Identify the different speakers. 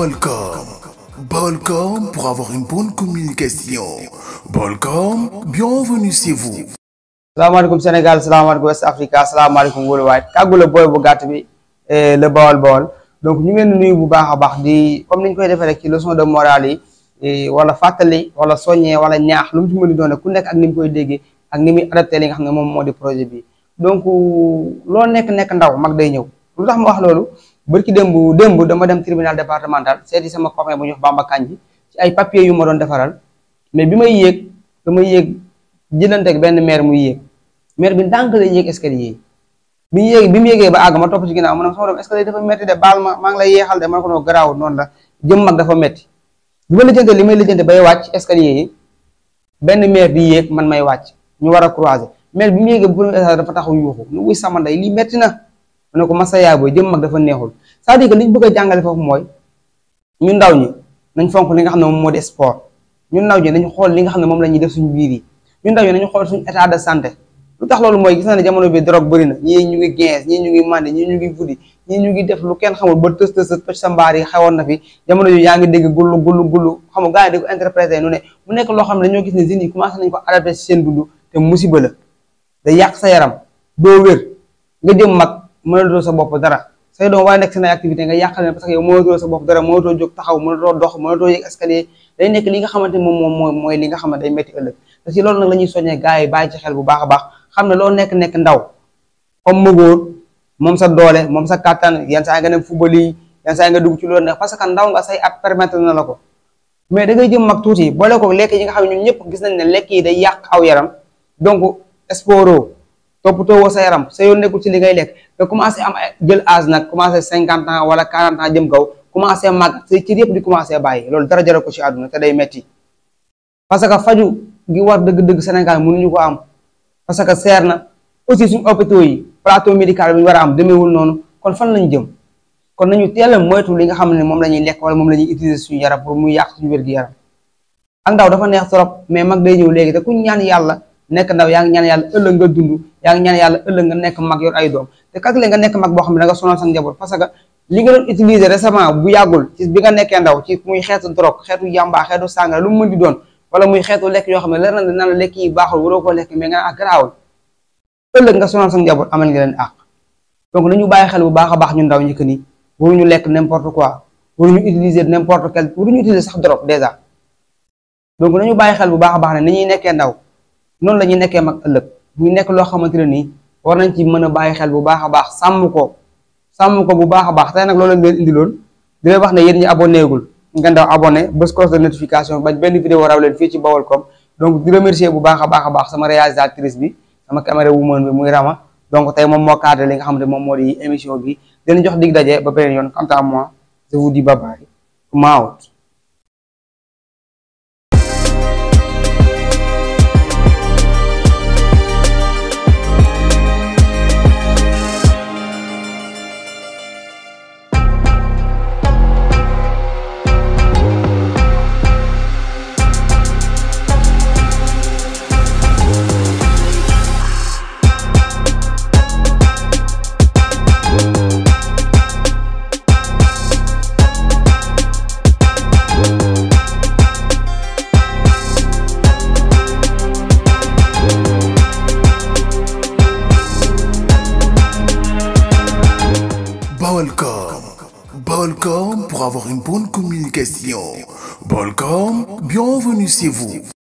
Speaker 1: Balcom. Balcom pour avoir une bonne communication. Balcom, bienvenue chez vous.
Speaker 2: Salaamaaleykum Sénégal, salaamaaleykum West Africa, salaamaaleykum worldwide. Kàggu la booy bu gàtt bi le Baol donc ñu ngi leen di nuyu bu baax a baax di comme ni ñu koy defee rek ci leçon de morale yi wala fàttali wala soññee wala ñaax lu mu ci mën di doon ku nekk ak ni mu koy déggee ak ni muy adapté li nga xam ne moom moo di projet bi. donc loo nekk ndaw mag day ñëw lu tax ma wax loolu barki démb dama dem tribunal départemental seeti sama copain bu ñuy wax Bamba Kanji ci ay papiers yu ma doon defaral mais bi may yéeg dama yéeg jëlanteeg benn maire muy yéeg maire bi ndànk lay yéeg escalier yi bi mu yéegee ba àgg ma topp ci ginnaaw ma ne sama doom escalier dafa metti de baal maa ngi lay yeexal de ma ne ko noo garaawul noonu la jëm mag dafa metti bi ma lijjante li may lijjante bay wàcc escalier yi benn maire di yéeg man may wàcc ñu war a croiser maire bi mu yéegee bu premier étage dafa taxaw yuuxu nu wuy sama ndey lii metti na ma ne ko masa yaay booy jëm mag dafa neexul c'est-à-dire que li ñu bëgg a jàngale foofu mooy ñu ndaw ñi nañ fonk li nga xam ne moom moo di sport ñun ndaw ñi nañu xool li nga xam ne moom la ñuy def suñu biir yi ñun ndaw ñi nañu xool suñu état de santé lu tax loolu mooy gis na ne jamono bi drogue bëri na ñii ñu ngi gens ñii ñu ngi mandi ñii ñu ngi guddi ñii ñu ngi def lu kenn xamul ba tës toj sa mbaar yi xewoon na fi jamono yu yaa ngi dégg gullu xamul gars yi di ko interprété nu ne mu nekk loo xam ne dañoo gis ne jeunes yi commencé nañ ko adapté ci seen dund te musiba la day yàq sa yaram doo wér nga jëm mag mënatoo sa bopp dara say doom waaye nekk seen ay activité nga yàqal leen parce que yow mënatoo sa bopp dara mënatoo jóg taxaw mënatoo dox mënatoo yëg escalier day nekk li nga xamante moom mooy li nga xam ne day metti ëllëg te si loolu nag la ñuy soññee gars yi bàyyi ci xel bu baax a baax xam ne loo nekk ndaw comme mëgóor moom sa doole moom sa kàttan yenn saa nga dem football yi yenn saa nga dugg ci loolu nekk parce que ndaw nga say at permettre na la ko mais da ngay jëm mag tuuti boole ko lekk yi nga xam ne ñun ñëpp gis nañ ne lekk yi day yàq aw yaram donc sport toppatoo woo sa yaram sa yoon nekkul ci li ngay lekk nga commencé am jël âge nag commencé 50 ans wala 40 ans jëm kaw commencé màgg say cër yëpp di commencé bàyyi loolu dara jaral ko ci àdduna te day metti parce que faju gi war dëgg-dëgg Sénégal mënuñu ko am parce que seer na aussi suñu hôpitaux yi plateau médical bi ñu war a am demeewul noonu kon fan lañu jëm kon nañu teel a moytu li nga xam ne moom la ñuy lekk wala moom la ñuy utiliser suñu yaram pour muy yàq suñu wér-gu-yaram ak ndaw dafa neex trop mais mag day ñëw léegi te ku ñaan yàlla nekk ndaw yaa ngi ñaan yàlla ëllëg nga dund yaa ngi ñaan yàlla ëllëg nga nekk mag yor ay doom te kat nga nekk mag boo xam ne da nga sonal sa njaboot parce que li nga doon utiliser récemment bu yàggul ci bi nga nekkee ndaw ci muy xeetu drogue xeetu yàmbaa xeetu sàngara lu mu mën di doon wala muy xeetu lekk yoo xam ne leer na naan la lekk yi baaxul waroo ko lekk mais nga ak garaawul ëllëg nga sonal sa njaboot amal nga leen àq donc nañu bàyyi xel bu baax a baax ñu ndaw ñi que ni waruñu lekk n'importe quoi waruñu utiliser n'importe quel waruñu utiliser sax drogue déjà donc nañu bàyyi xel bu baax a baax ne ni ñuy nekkee ndaw noonu la ñuy nekkee mag ëllëg muy nekk loo xamante ne nii war nañ ci mën a bàyyi xel bu baax a baax sàmm ko bu baax a baax tey nag loolu lañ leen indiloon di leen wax ne yéen ñi abonné gul ngeen daw abonné bës cloche de notification bañ benn vidéo raw leen fii ci Baolcom donc di remercier bu baax a baax sama réalisatrice bi sama caméra woman bi muy Rama donc tey moom moo cadré li nga xam ne moom moo di émission bi dinañ jox dig daje ba beneen yoon quant à moi je vous dis bye bye out.
Speaker 1: Balcom pour avoir une bonne communication. Balcom, bienvenue chez vous.